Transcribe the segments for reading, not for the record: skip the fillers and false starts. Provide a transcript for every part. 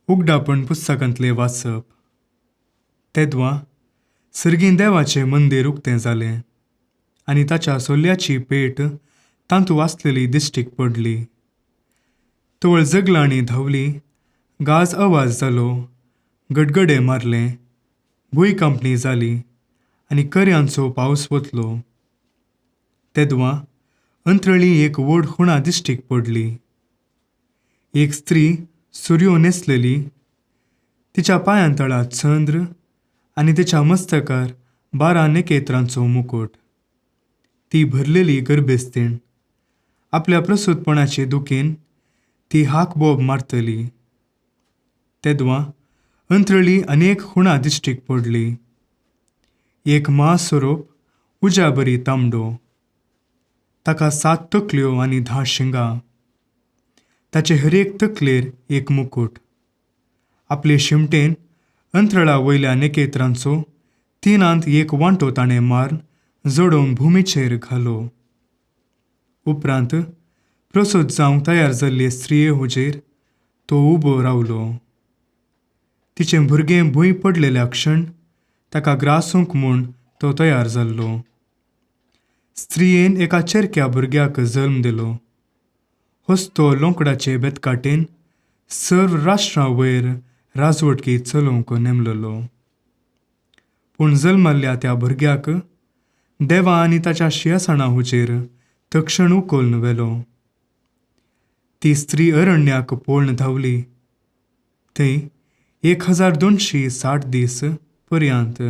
उगडापण पुस्तकांतलें वाचप. तेदवां सर्गीं देवाचें मंदीर उक्तें जालें आनी ताच्या सोल्याची पेट तांतू आसलेली दिश्टीक पडली. तवळ जगलांनी धांवली, गाज आवाज जालो, गडगडे मारले, भूंयकांपणी जाली आनी कऱ्यांचो पावस वतलो. तेदवां अंत्रळी एक व्हड खुणा दिश्टीक पडली. एक स्त्री सुरयो न्हेसलेली, तिच्या पांयांतळा चंद्र आनी तिच्या मस्तकार 12 नेकेत्रांचो मुकोट. ती भरलेली गर्भेस्तीण, आपल्या प्रसूतपणाचे दुखीन ती हाक बोब मारतली. तेदवां अंत्रळी अनेक खुणा दिश्टीक पडली. एक म्हासरोप उज्या बरी तांबडो, ताका 7 तकल्यो आनी 10 शिंगां, ताचे हरेक तकलेर एक मुकूट. आपले शिमटेन अंत्रळा वयल्या नेकेत्रांचो 1/3 वांटो ताणें मारून जडोवन भुमीचेर घालो. उपरांत प्रसूत जावंक तयार जाल्ले स्त्रिये हुजेर तो उबो रावलो. तिचें भुरगें भूंय पडलेल्या क्षण ताका ग्रासूंक म्हूण तो तयार जाल्लो. स्त्रियेन एका चेरक्या भुरग्याक जल्म दिलो. हस्तो लोंकडाचे बेतकाटेन सर्व राष्ट्रां वयर राजवटकी चलोवंक नेमलेलो. पूण जल्मल्ल्या त्या भुरग्याक देवा आनी ताच्या शिंयासणा हुजेर तक्षण उखलून व्हेलो. ती स्त्री अरण्याक पळून धांवली. थंय 1260 दीस पर्यंत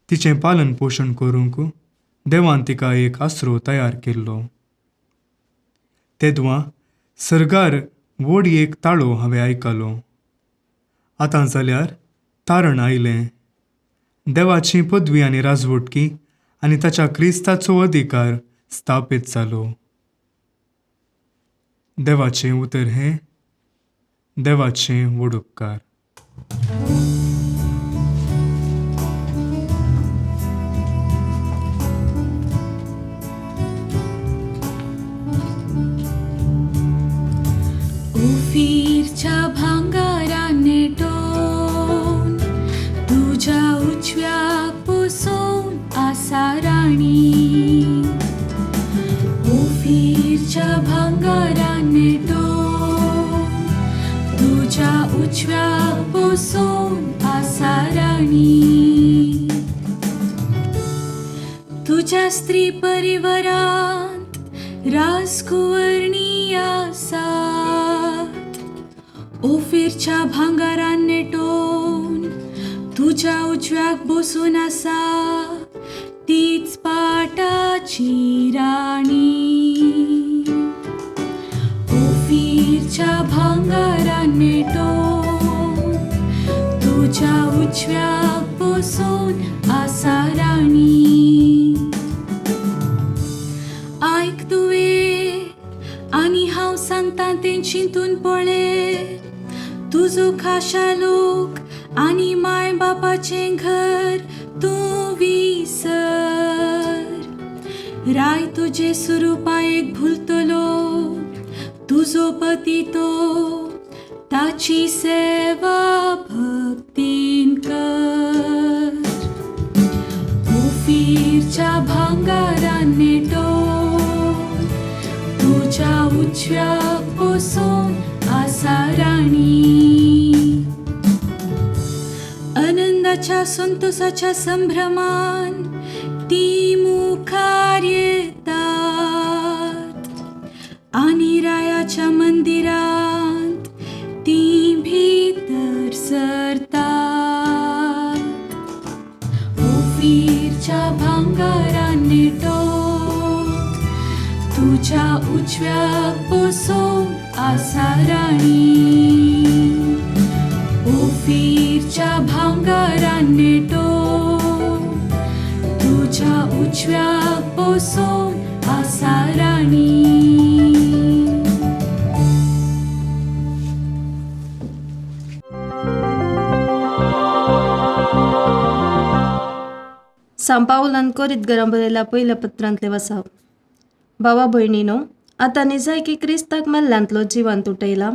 तिचें पालन पोशण करूंक देवान तिका एक आसरो तयार केल्लो. तेदवां सर्गार व्हड एक ताळो हांवें आयकलो. आतां जाल्यार तारण आयलें. देवाची पदवी आनी राजवटकी आनी ताच्या क्रिस्ताचो अधिकार स्थापीत जालो. देवाचें उतर हें देवाचें व्हड उपकार. उफीरच्या भांगारान नेटोवन तुज्या उजव्याक बसोवन आसा राणी. उफीरच्या भांगारान नेटोवन तुज्या उजव्याक बसोवन आसा राणी. तुज्या स्त्री परिवारांत राजकुंवरणी आसात. ओफिरच्या भांगारान नेटोवन तुज्या उजव्याक बसून आसा तीच पाटाची राणी. ओफिरच्या भांगारान नेटोवन तुज्या उजव्याक बसून आसा राणी. आयक तुवें आनी हांव सांगता तें चिंतून पळय. तुजो खाशा लोक आनी माय बापाचें घर तूं विसर. राय तुजे सुरुपायेक भुलतलो, तुजो पती तो ताची सेवा भक्तीन कर. उफीरच्या भांगारान नेटोवन तुज्या उजव्याक बसून आसा राणी. आनंदाच्या संतोषाच्या संभ्रमान ती मुखार येतात आनी रायाच्या मंदिरांत ती भितर सरतात. उफीरच्या भांगारान नेटोवन तुज्या उजव्याक बसून आसा राणी. उफीरच्या भांगारान नेटोवन तुज्या उजव्याक बसून आसा राणी. सांपावलान कोरीत घरां बरयल्या पयल्या पत्रांतलें वाचप. भावा भयणीनो, आतां निजाय की क्रिस्ताक मेल्ल्यांतलो जिवंत उठयला,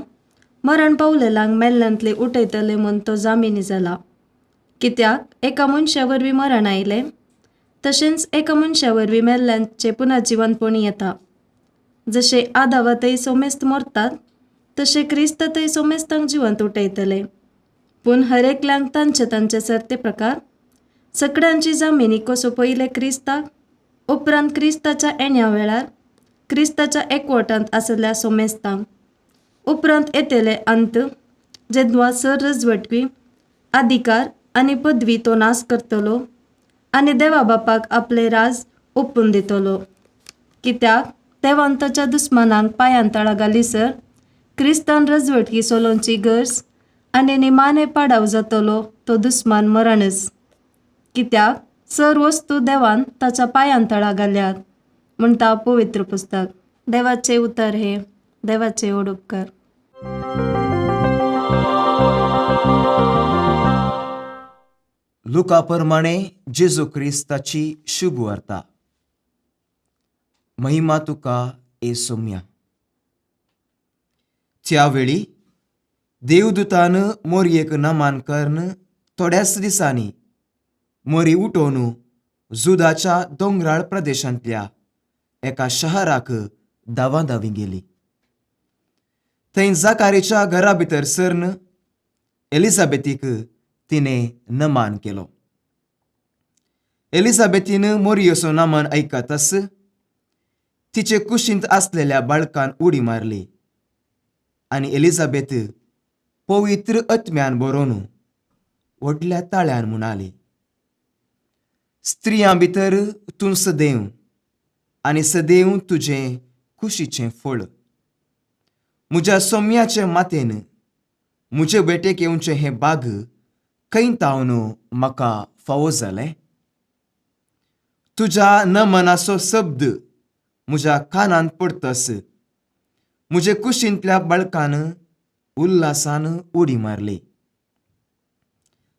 मरण पावलेल्यांक मेल्ल्यांतले उठयतले म्हूण तो जामिनी जाला. कित्याक एका मनशा वरवीं मरण आयलें, तशेंच एका मनशा वरवीं मेल्ल्यांचें पुनर्जिवनपण येता. जशें आदावातय सोमेस्त मरतात, तशें क्रिस्तातय सोमेस्तांक जिवंत उठयतले. पूण हर एकल्यांक तांचे तांचे सरते प्रकार सगळ्यांची जामिनी कसो पयले क्रिस्ताक, उपरांत क्रिस्ताच्या येण्या वेळार क्रिस्ताच्या एकवटांत आसल्या सोमेस्तांक, उपरांत येतले अंत जेदवा सर रजवटवी अधिकार आनी पदवी तो नाश करतलो आनी देवा बापाक आपले राज ओपून दितलो. कित्याक देवान ताच्या दुस्मानांक पांयान तळा घालीसर क्रिस्तान रजवटकी सोलोंची गरज आनी निमाणे पाडाव जातलो तो दुस्मान मरणच. कित्याक सर वस्तू देवान ताच्या पांयान तळा घाल्यात म्हणटा पवित्र पुस्तक. देवाचे उतर हे देवाचे ओडुपकार. लुका प्रमाणे जेजू क्रिस्ताची शुभ वार्ता. महिमा तुका ए सोम्या. त्या वेळी देवदूतान मोरयेक नमान करून थोड्याच दिसांनी मोरी उठोवन जुदाच्या दोंगराळ प्रदेशांतल्या एका शहराक धांवा धांवी गेली. थंय जाकारीच्या घरा भितर सरन एलिझाबेथीक तिणें नमान केलो. एलिझाबेथीन मोरयेचो नमान आयकतच तिचे कुशींत आसलेल्या बाळकान उडी मारली आनी एलिझाबेथ पवित्र आत्म्यान बरोवन व्हडल्या ताळ्यान म्हणाली, स्त्रियां भितर तूं सदैव आनी सदैव तुजें कुशीचें फळ. म्हज्या सोम्याचे मातेन म्हजे बेटेक येवचें हें बाग खंय तावन म्हाका फावो जालें? तुज्या नमनाचो शब्द म्हज्या कानांत पडतस म्हजे कुशींतल्या बाळकान उल्हासान उडी मारली.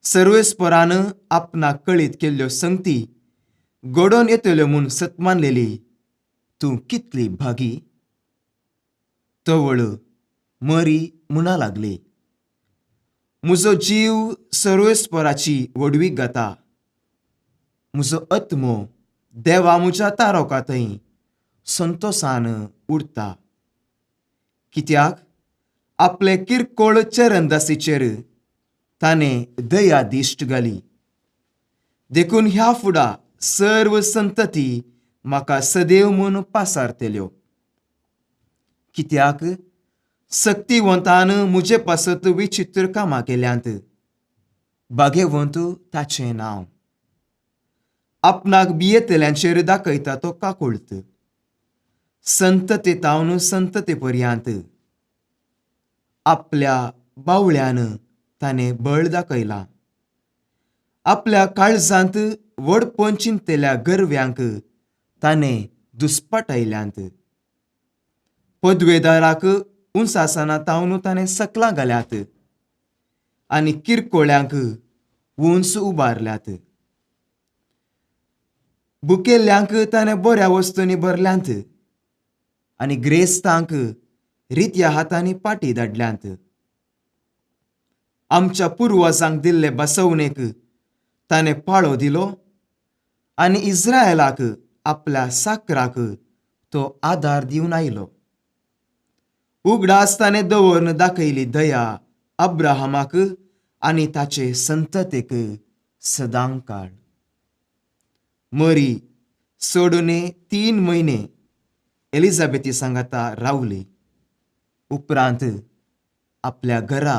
सर्वेस्परान आपणाक कळीत केल्ल्यो संगती घडोवन येतल्यो म्हूण सतमानलेली तूं कितली भागी. तवळ मरी म्हणा लागली, म्हजो जीव सर्वेस्पराची व्हडवीक गाता, म्हजो आत्मो देवा म्हज्या तारोका थंय संतोसान उरता. कित्याक आपले किरकोळ चरणदासीचेर ताणें दया दिश्ट घाली, देखून ह्या फुडा सर्व संतती म्हाका सदैव म्हूण पासारतल्यो. कित्याक सक्तिवंतान म्हजे पासत विचित्र कामां केल्यांत, भागेवंत ताचें नांव. आपणाक भियेतल्यांचेर दाखयता तो काकुळत, संतते तावन संतते पर्यांत. आपल्या बावळ्यान ताणें बळ दाखयलां, आपल्या काळजांत व्हडपण चिंतलेल्या गरव्यांक ताणें दुस्पटायल्यांत. पदवेदाराक उंचासना तावन ताणें सकलां घाल्यात आनी किरकोळ्यांक उंच उबारल्यात. भुकेल्ल्यांक ताणें बऱ्या वस्तूंनी भरल्यांत आनी ग्रेस्तांक रित्या हातांनी पाटी धाडल्यांत. आमच्या पुर्वजांक दिल्ले बसवणेक ताणें पाळो दिलो आनी इस्रायलाक आपल्या साकराक तो आदार दिवन आयलो. उगडास ताणें दवरून दाखयली दया अब्राहमाक आनी ताचे संततेक सदांकाळ. मरी सोडून 3 म्हयने एलिझाबेथी सांगाता रावली, उपरांत आपल्या घरा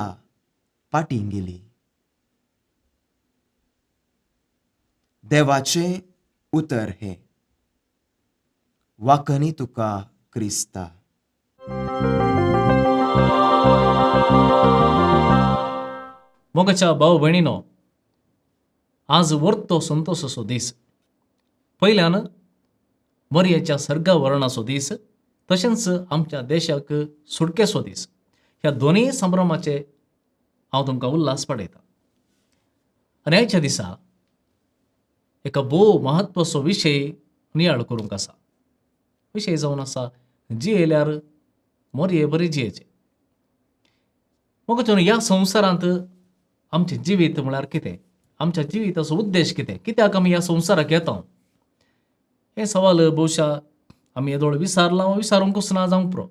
पाटीं गेली. देवाचें उतर हें. वाकनी तुका क्रिस्ता. मोगाच्या भाव भयणीनो, आज वर्तो संतोसाचो दीस. पयल्यान मरयेच्या सर्गवर्णाचो दीस, तशेंच आमच्या देशाक सुटकेचो दीस. ह्या दोनूय संभ्रमाचे हांव तुमकां उल्हास पडयता. आनी आयच्या दिसा एका भोव म्हत्वाचो विशय नियाळ करूंक आसा. विशय जावन आसा जियेल्यार मोरये बरी जियेचें. मोगाचो, ह्या संवसारांत आमचें जिवीत म्हळ्यार कितें, आमच्या जिविताचो उद्देश कितें, कित्याक आमी ह्या संवसाराक येता, हें सवाल बहुशा आमी येदोळ विसारलां वा विसारूंकूच ना जावंक पुरो,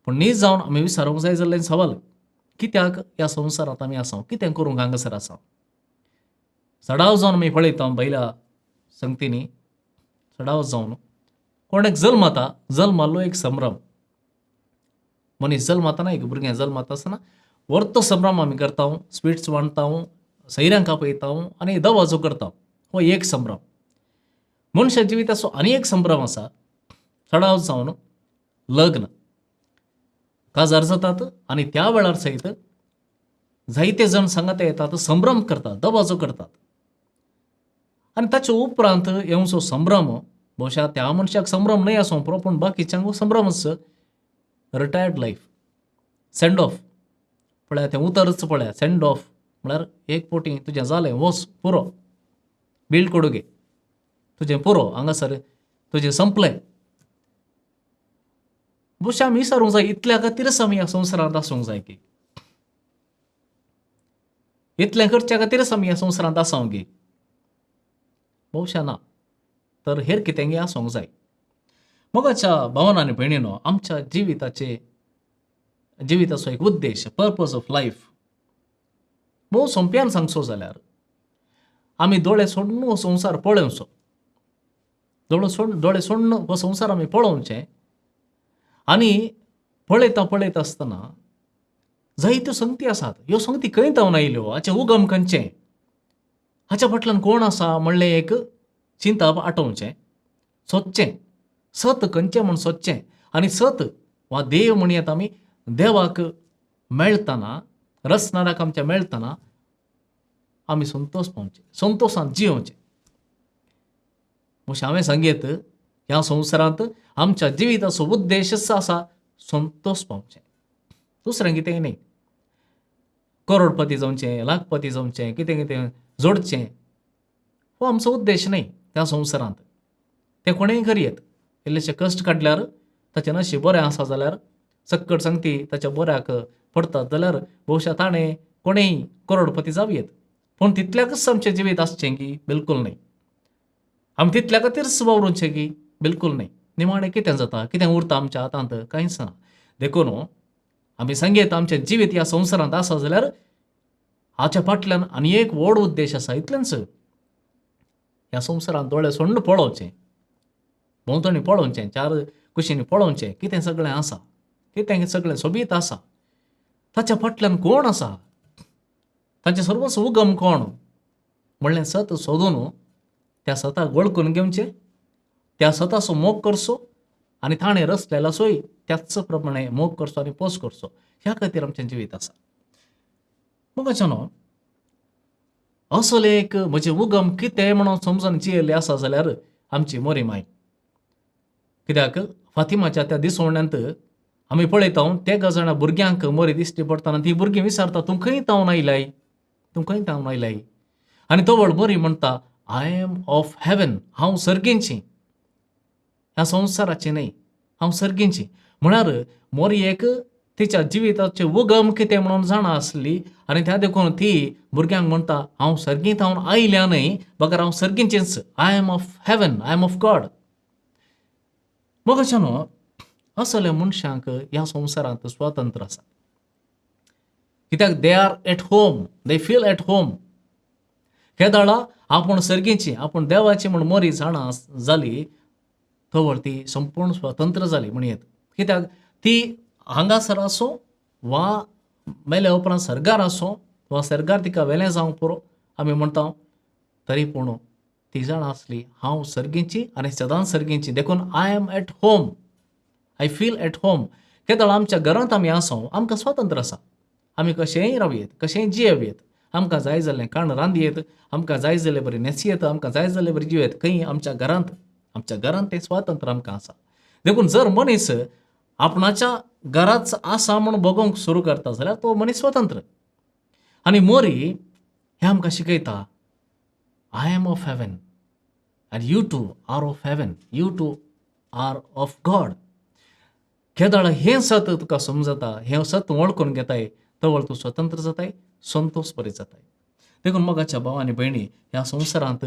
पूण न्ही जावन आमी विसारूंक जाय जाल्लें सवाल, कित्याक ह्या संवसारांत आमी आसा, कितें करूंक हांगासर आसा. सडाव जावन आमी पळयता बैला संगतींनी, सडाव जावन कोण एक जल्मता, जल्माल्लो एक संभ्रम, मनीस जल्मतना, एक भुरगें जल्मता आसतना व्हडतो संभ्रम आमी करता, स्विट्स वांटता, सैऱ्यांक आपयता आनी दवाजो करता, हो एक संभ्रम. मनशा जिविताचो आनी एक संभ्रम आसा, चडाव जावन लग्न काजार जातात आनी त्या वेळार सयत जायते जाण सांगात येतात, संभ्रम करतात, दबाजो करतात आनी ताचे उपरांत येवचो संभ्रम बहुशा त्या मनशाक संभ्रम न्हय आसूं पुरो, पूण बाकीच्यांक हो संभ्रमच. रिटायर्ड लायफ, सेंड ऑफ, पळया तें उतरच पळया, सेंड ऑफ म्हळ्यार एक पोटी तुजें जालें, वच पुरो, बील कोडू घे तुजें, पुरो हांगासर तुजें संपलें. बहुशा आमी विचारूंक जाय, इतल्या खातीरच आमी ह्या संवसारांत आसूंक जाय की, इतलें करच्या खातीरच आमी ह्या संवसारांत आसूंक गी? बहुशा ना, तर हेर कितेंगी आसूंक जाय. मोगाच्या भावान आनी भयणीनो, आमच्या जिविताचे जिविताचो एक उद्देश, पर्पज ऑफ लायफ, भोव सोंप्यान सांगचो जाल्यार आमी दोळे सोडून हो संवसार पळोवचो, दोळे सोडून हो संवसार आमी पळोवचें आनी पळयता पळयता आसतना जायत्यो संगती आसात, ह्यो संगती खंय थावन आयल्यो, हाचें उगम खंयचें, हाच्या फाटल्यान कोण आसा म्हणलें एक चिंतप आटोवचें, सोदचें, सत खंयचें म्हूण सोदचें आनी सत वा देव म्हणयत आमी, देवाक मेळटना, रचणाराक आमच्या मेळटना आमी संतोश पावचे, संतोशान जियोवचें. अशें हांवें सांगयत, ह्या संवसारांत आमच्या जिविताचो उद्देशच आसा संतोश पावचें, दुसरें कितेंय न्ही. करोडपती जावचें, लाखपती जावचें, कितें कितें जोडचें, हो आमचो उद्देश न्हय त्या संवसारांत. तें कोणेंय करयेत, इल्लेशे कश्ट काडल्यार, ताचें नशीब बरें आसा जाल्यार, सक्कड सांगती ताच्या बऱ्याक पडतात जाल्यार बहुशा ताणें कोणेंय करोडपती जावं येत, पूण तितल्याकच आमचें जिवीत आसचें की? बिलकूल न्हय. आमी तितल्या खातीरच वावरूचें की? बिलकूल न्हय. निमाणें कितें जाता, कितें उरता आमच्या हातांत? कांयच ना. देखून आमी सांगयत, आमचें जिवीत ह्या संवसारांत आसा जाल्यार हाच्या फाटल्यान आनी एक व्हड उद्देश आसा, इतलेंच. ह्या संवसारांत दोळे सोडून पळोवचें, भोंवतणी पळोवचें, चार कुशींनी पळोवचें, कितें सगळें आसा, कितें सगळें सोबीत आसा, ताच्या फाटल्यान कोण आसा, ताचें सर्वस्व उगम कोण म्हणलें सत सोदून त्या सताक वळखून घेवचें, त्या सताचो मोग करचो आनी ताणें रचलेलो सोय त्याच प्रमाणे मोग करचो आनी पोस करचो. ह्या खातीर आमचें जिवीत आसा. मोगाचो न्हू, असले एक म्हजें उगम कितें म्हणून समजून जियेल्लें आसा जाल्यार आमची मोरी माय. कित्याक फातिमाच्या त्या दिसवण्यांत आमी पळयता, तेगा जाणां भुरग्यांक मोरी दिश्टी पडटना ती भुरगीं विचारता, तूं खंय तावन आयलाय, तूं खंय तावन आयलाय? आनी तवळ मोरी म्हणटा, I am of heaven, हांव सर्गींची, ह्या संवसाराची न्हय, हांव सर्गींची. म्हळ्यार मोरयेक तिच्या जिविताचें उगम कितें म्हणून जाणा आसली आनी त्या देखून ती भुरग्यांक म्हणटा, हांव सर्गींत हांव आयल्या न्हय, बगर हांव सर्गींचेंच, I am of heaven, I am of God. मग न्हू, असल्या मनशांक ह्या संवसारांत स्वातंत्र्य आसा, कित्याक they are at home, they feel at home. केदाळा आपूण सर्गीची, आपूण देवाची म्हूण मोरी जाणा जाली, तवळ ती संपूर्ण स्वतंत्र जाली म्हणयेत. कित्याक ती हांगासर आसूं वा मेल्या उपरांत सर्गार आसूं वा सर्गार तिका वेलें जावंक पुरो आमी म्हणटा, तरी पूण ती जाणा आसली, हांव सर्गीची आनी सदांच सर्गीची, देखून I am at home, I feel at home. केदळ आमच्या घरांत आमी आसो, आमकां स्वातंत्र्य आसा, आमी कशेंय रावयेत, कशेंय जियेवयेत, आमकां जाय जाल्लें खाण रांदयेत, आमकां जाय जाल्ले बरी न्हेसयेत, आमकां जाय जाल्ले बरी जियेत. खंय? आमच्या घरांत. आमच्या घरांत तें स्वातंत्र्य आमकां आसा. देखून जर मनीस आपणाच्या घराच आसा म्हूण भोगोवंक सुरू करता जाल्यार तो मनीस स्वतंत्र. आनी मोरी हें आमकां शिकयता, I am of heaven. And you too are of heaven, you too are of God. केदाळ हें सत तुका समजता, हें सत वळखून घेताय, तवळ तूं स्वतंत्र जाताय, संतोश बरी जाताय. देखून मोगाच्या भाव आनी भयणी, ह्या संवसारांत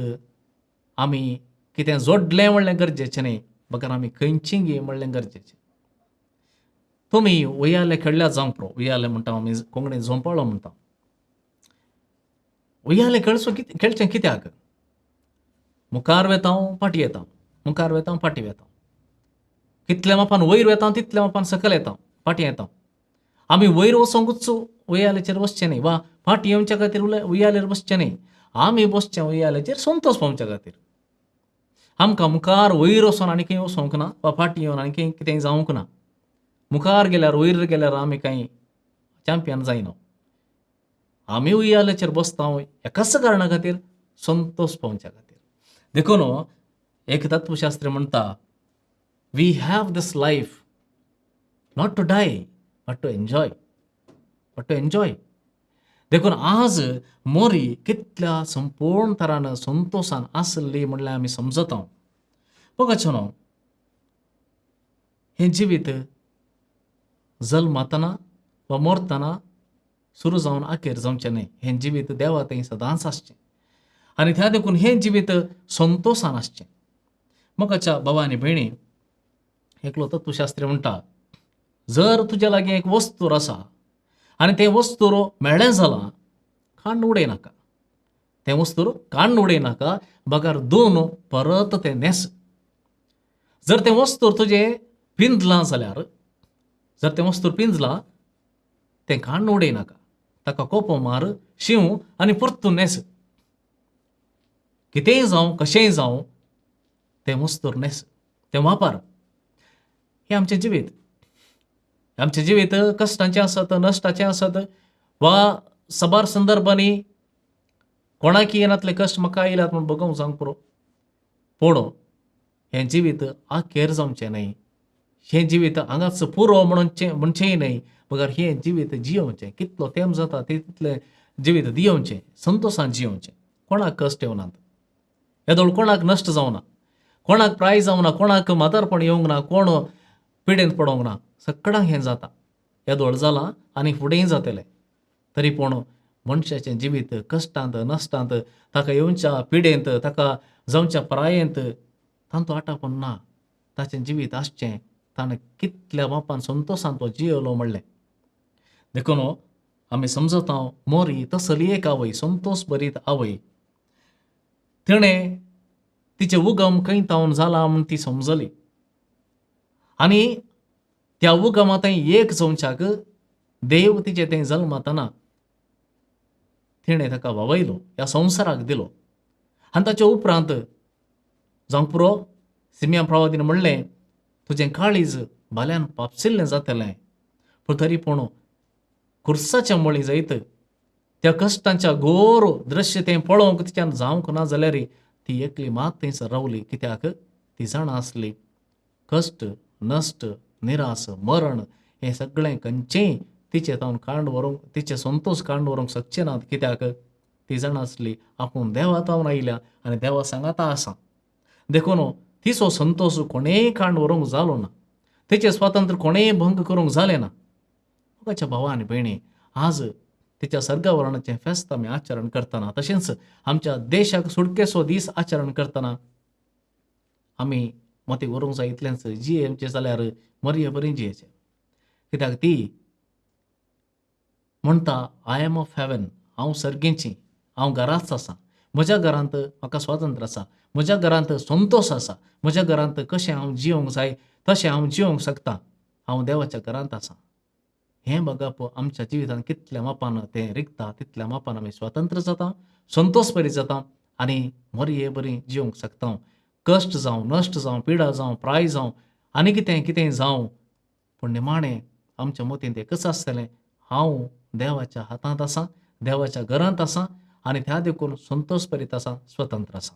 आमी कितें जोडलें म्हणलें गरजेचें न्ही, बगर आमी खंयची गी म्हणलें गरजेचें. तुमी उयाले खेळ्ळ्यार जावंक पुरो, उयाले म्हणटा आमी कोंकणीन झोंपाळो म्हणटा. उयाले खेळचो खेळचें कित्याक? मुखार वेता फाटीं येता, मुखार वेता फाटीं वेता, कितल्या मापान वयर वेता तितल्या मापान सकयल येता, फाटीं येता. आमी वयर वचोंकूच उयाल्याचेर बसचें न्ही वा फाटीं येवच्या खातीर उयालेर बसचें न्ही, आमी बसचें उयाल्याचेर संतोश पावच्या खातीर. आमकां मुखार वयर वचोन आनी खंय वचोंक ना वा फाटीं येवन आनी खंय कितें जावंक ना. मुखार गेल्यार वयर गेल्यार आमी कांय चॅम्पियन जायना. आमी उयाल्याचेर बसता एकाच कारणा खातीर, संतोश पावच्या खातीर. देखून एक तत्वशास्त्र म्हणटा, we have this life not to die but to enjoy, but to enjoy. देखून आज मोरी कितल्या संपूर्ण तरान संतोशान आसली म्हणल्यार आमी समजता. बघाचो न्हू, हें जिवीत जल्मतना वा मरतना सुरू जावन अखेर जावचें न्हय. हें जिवीत देवा थंय सदांच आसचें आनी त्या देखून हें जिवीत संतोशान आसचें. मोगाच्या भावा आनी भयणी, एकलो तत्वशास्त्री म्हणटा, जर तुज्या लागीं एक वस्तूर आसा आनी तें वस्तूर मेळ्ळें जालां, काण्ण उडय नाका, तें वस्तूर काण्ण उडय नाका, बगर दोन परत तें न्हेस. जर तें वस्तूर तुजें पिंजलां जाल्यार, जर तें वस्तूर पिंजलां तें काण्ण उडय नाका, ताका कोपो मार, शिंव आनी परतून न्हेस. कितेंय जावं कशेंय जावं तें वस्तूर न्हेस, तें वापर. हें आमचें जिवीत, आमचें जिवीत कश्टांचें आसत, नश्टाचें आसत वा साबार संदर्भांनी कोणाकी येनातले कश्ट म्हाका आयल्यात म्हूण बगोवंक जावंक पुरो. पूण हें जिवीत आखेर जावचें न्हय, हें जिवीत हांगाच पुरो म्हणचें म्हणचेंय न्हय, बगर हें जिवीत जियोवचें. कितलो तेंप जाता तितलें जिवीत दियोवचें, संतोशान जियोवचें. कोणाक कश्ट येवनात, येदोळ कोणाक नश्ट जावना, कोणाक प्राय जावना, कोणाक म्हातारपण येवंक ना, कोण पिडेंत पडोंक ना, सगळ्यांक हें जाता. येदोळ जालां आनी फुडेंय जातलें. तरी पूण मनशाचें जिवीत कश्टांत नश्टांत, ताका येवच्या पिडेंत, ताका जावच्या प्रायेंत तांचो आटापून ना. ताचें जिवीत आसचें ताणें कितल्या बापान संतोशान तो जियेलो म्हणलें. देखून आमी समजता मोरी तसली एक आवय, संतोश भरीत आवय. तिणें तिचें उगम खंय तावन जाला म्हूण ती समजली आनी त्या उगमा थंय एक जावच्याक देव तिचे थंय जल्मतना तिणें ताका वावयलो, ह्या संवसाराक दिलो. आनी ताचे उपरांत जावंक पुरो सिमिया प्रवादीन म्हणलें, तुजें काळीज भाल्यान पापसिल्लें जातलें, पूण तरी पूण खुर्साच्या मळी जायत त्या कश्टांच्या घोर दृश्य तें पळोवंक तिच्यान जावंक ना जाल्यार ती एकली मात थंयसर रावली. कित्याक ती जाणा आसली कश्ट, नश्ट, निरास, मरण हें सगळें खंयचेंय तिचे तावन कांड व्हरूंक, तिचे संतोश कांड व्हरूंक शकचे नात. कित्याक ती जाणा आसली आपूण देवा तावन आयल्या आनी देवा सांगाता आसा. देखून तिचो संतोश कोणेय कांड व्हरूंक जालो ना, तिचें स्वातंत्र्य कोणेय भंग करूंक जालें ना. मोगाच्या भावा आनी भयणी, आज तिच्या सर्गवरणाचें फेस्त आमी आचरण करतना, तशेंच आमच्या देशाक सुटकेचो दीस आचरण करतना आमी मती व्हरूंक जाय इतलेंच, जियेवचें जाल्यार मरये बरी जियेचें. कित्याक ती म्हणटा, I am of heaven, हांव सर्गेची, हांव घराच आसा, म्हज्या घरांत म्हाका स्वातंत्र्य आसा, म्हज्या घरांत संतोश आसा, म्हज्या घरांत कशें हांव जियोंक जाय तशें हांव जियोंक शकता, हांव देवाच्या घरांत आसा. हें बघप आमच्या जिवितांत कितल्या मापान तें रिगता तितल्या मापान आमी स्वतंत्र जाता, संतोश बरी जाता आनी मरये बरी जियोंक शकता. कश्ट जावं, नश्ट जावं, पिडा जावं, प्राय जावं आनी कितें कितें जावं, पूण निमाणें आमच्या मतींत एकच आसतलें, हांव देवाच्या हातांत आसा, देवाच्या घरांत आसा आनी त्या देखून संतोश भरीत आसा, स्वतंत्र आसा.